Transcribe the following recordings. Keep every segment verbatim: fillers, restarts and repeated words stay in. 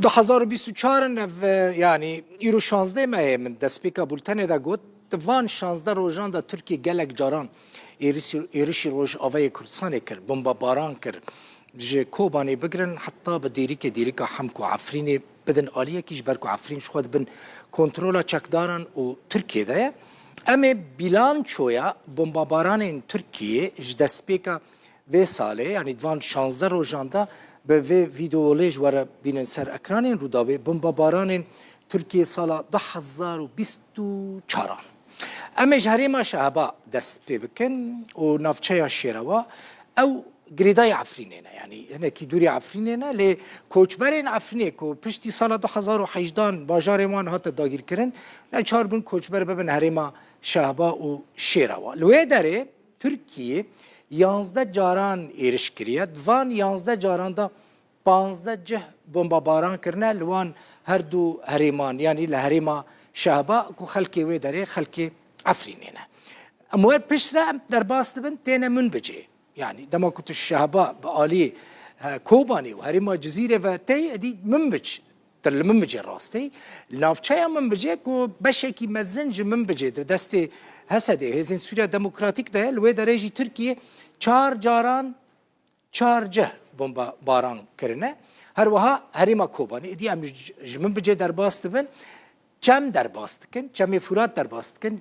Du hezar û bîst û çar in ev, e, yanî îro şazdeh mehê min destpêka bultenê de got, di van şazdeh rojan de Tirkiye gelek caran êrişî, êrişî Rojavayê Kurdistanê kir, bombebaran kir. Ji Kobanê bigirin heta bi dêrikê, dêrika Hemko Efrînê bidin aliyekî, ji ber ku Efrîn ji xwe di bin kontrola çekdaran û Tirkiye de ye. Em ê bîlançoya bombebaranên Tirkiye ji destpêka vê salê, yanî di van şazdeh rojan de bi vê vîdeolê ji we re bînin ser ekranên Rûdawê, bombebaranên Tirkiye sala du hezar û bîst û çaran. Em ê ji herêma Şehba dest pê bikin û navçeya Şêrewa. Ew girêdayî Efrînê ne, yanî hinekî dûrî Efrînê ne, lê koçberên Efrînê ku piştî sala du hezar û hejdan bajarên wan hate dagîrkirin, neçar bûn koçber bibin herêma Şehba û Şêrewa. Li wê derê Tirkiye yanzdeh caran êriş kiriye. Di van yanzdeh caran de panzdeh cih bombebaran kirine li wan her du herêman, yanî li herêma Şehba ku xelkê wê derê xelkê Efrînê ne. Em wer piştre em derbas dibin, têne Minbicê. Yanî dema ku tu Şehba bi alî, e, Kobanê û herêma Cizîrê ve tey, edî Minbic, tu li Minbicê rastey. Li navçeya Minbicê ku beşekî mezin ji Minbicê di destê H S D, Hêzên Sûriya Demokratîk de ye, li wê derê jî Tirkiye çar caran çar cih bombebaran kirine. Her wiha herêma Kobanê. Êdî em ji, ji Minbicê derbas dibin, çem derbas dikin, çemê Furat derbas dikin.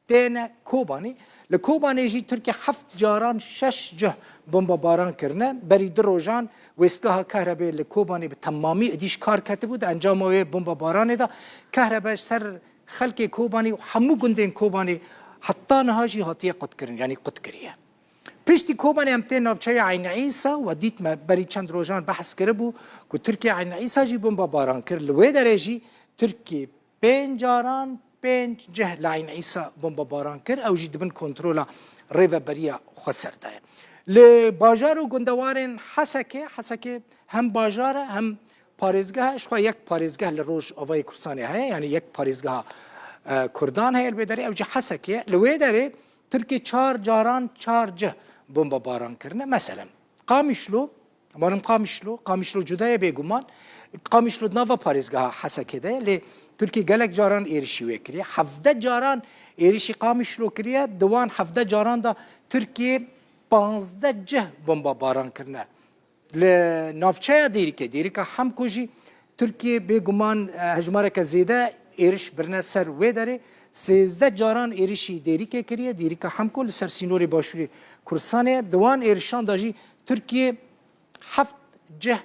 Têne Kobanê. Li Kobanê jî Tirkiye heft caran şeş cih bombebaran kirine. Berî du rojan wêstgeha kahrebê li Kobanê bi temamî êdî ji kar ketibû. Di encama wê bombebaranê de kahrebe ji ser xelkê Kobanê û hemû gundên Kobanê heta niha jî hatiye qutkirin, yanî qutkiriye. Piştî Kobanê em tên navçeya Eyn Îsa, we dît, me berî çend rojan behs kiribû ku Tirkiye Eyn Îsa jî bombebaran kir. Li wê derê jî Tirkiye pênc caran pênc cih li Eyn Îsa bombebaran kir. Ew jî di bin kontrola Rêveberiya Xweser de ye. Li bajar û gundewarên Hesekê, Hesekê hem bajar e hem parêzgeh e. Ji xwe yek parêzgeh li Rojavayê Kurdistanê heye, yanî yek parêzgeha, e, Kurdan heye li wê derê, ew jî Hesekê ye. Li wê derê Tirkiye çar caran çar cih bombebaran kirine. Meselen, Qamişlo, malum Qamişlo, Qamişlo cuda ye bêguman. Qamişlo di nava parêzgeha Hesekê de ye, lê Tirkiye gelek caran êrişî wê kiriye. Hevdeh caran êrişî Qamişlo kiriye, di wan hevdeh caran de Tirkiye panzdeh cih bombebaran kirine. Li navçeya Dêrikê, Dêrika Hemko jî Tirkiye bêguman, e, hejmareke zêde êriş birine ser wê derê. Sêzdeh caran êrişî Dêrikê kiriye, Dêrika Hemko li ser sînorê başûrê Kurdistanê. Di wan êrişan de jî Tirkiye heft cih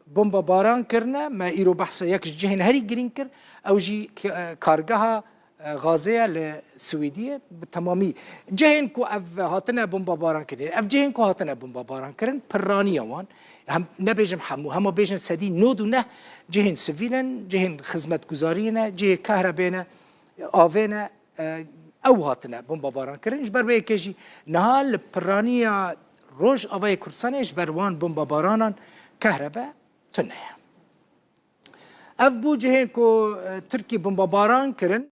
bombebaran kirine. Me îro behsa yek ji cihên herî girîng kir. Ew jî k-, e, kargeha e, Gazê ye li Swêdiyê bi temamî. Cihên ku ev hatine bombebaran kirin, ev cihên ku hatine bombebaran kirin, pirraniya wan, hem nebêjim hemû, hema bêjin sedî nod û neh cihên sivîl in, cihên xizmetguzariyê ne, cihê kahrebê ne, avê ne, e, ew hatine bombebaran kirin. Ji ber wê yekê jî niha li pirraniya Rojavayê Kurdistanê ji ber wan bombebaranan kahrebe tune ye. Ev bû cihên ku, e, Tirkî bombebaran kirin.